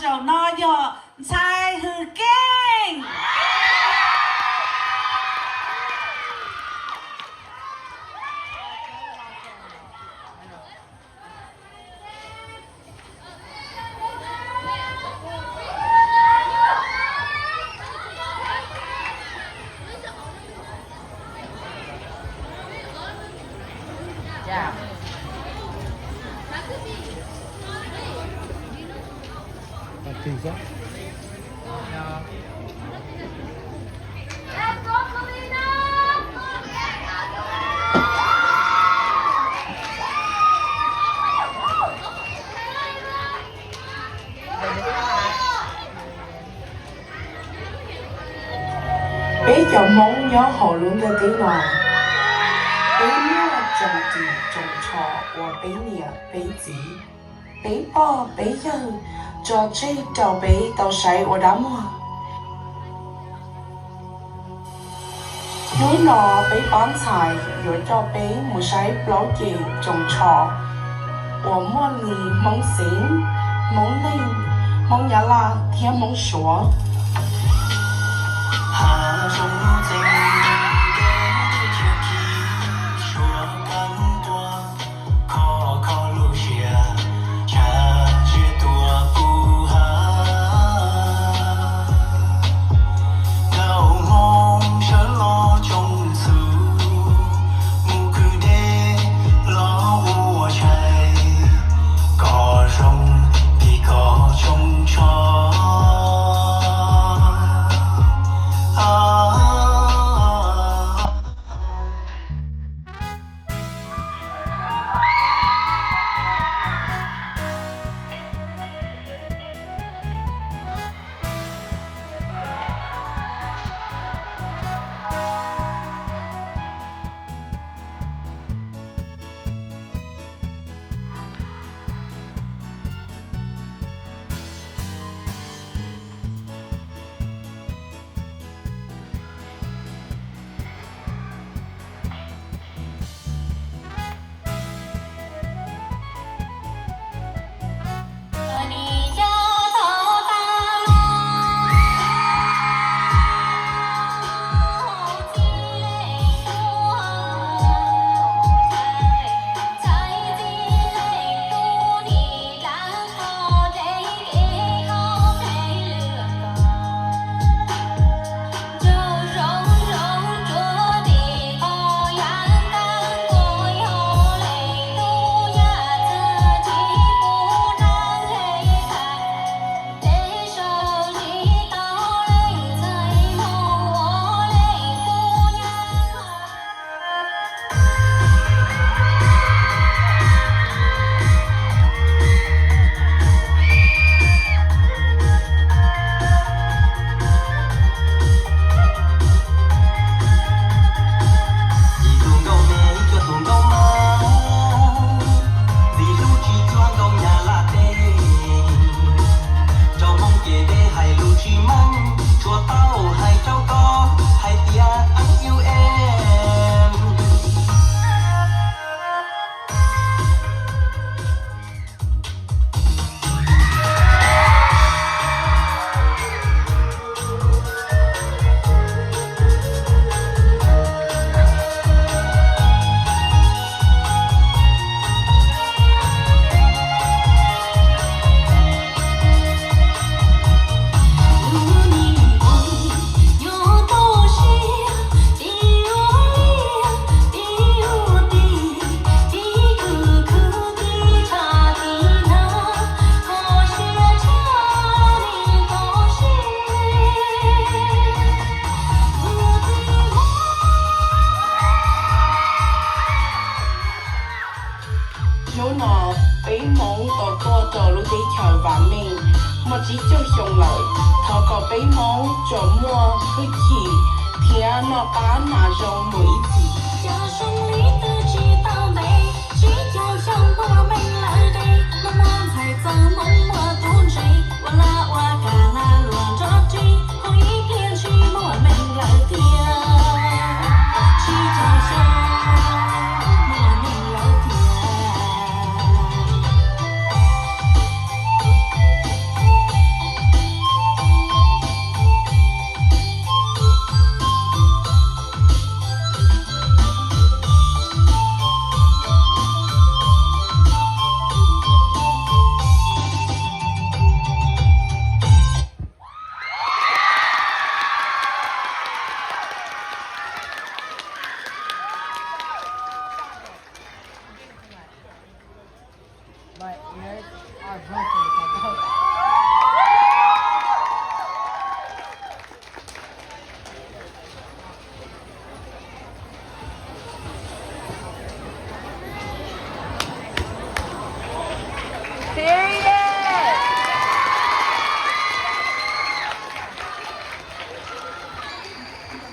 Zaum no yog Ntxhais Hwm Keej. Peb cov Hmoob nyob hauv lub ntiaj teb no, peb muaj tsoom ris tsoom tsho ua peb niam peb txiv, peb pog peb yawg tso tseg rau peb tau saib ua dab muag. Hnub no peb pab ntxhais yuav coj peb mus saib plaub ceg tsoom tsho uas muaj li Hmoob Xeev, Hmoob Neej, Hmoob Nyab Laj thiab Hmoob Suav. Yim tus nkauj me cuag tus nkauj mab, ntxim hlub tsis cuag nkauj Nyab Laj teb. Rau Hmoob kev deb hais lus tsis meej, tsuas tau hais rau koj hais tias eeb iu em. Hnub no peb Hmoob tau tuaj rau lub teb chaws vam meej muaj tsib caug xyoo lawm. Thov kom peb Hmoob tsuas muaj hwj chim thiab noj qab hnav zoo mus ib txhis. Cas zoo li twb tsis tau ntev, tsib caug xyoo muaj meej lawm deb, no muaj ntxhais txawj Hmoob muaj tub ntse, ua laj ua kam lag luam nrog ris, hu ib pliag ntshe muaj meej lawm tiag, tsib caug xyoo muaj meej lawm tiag. Serious?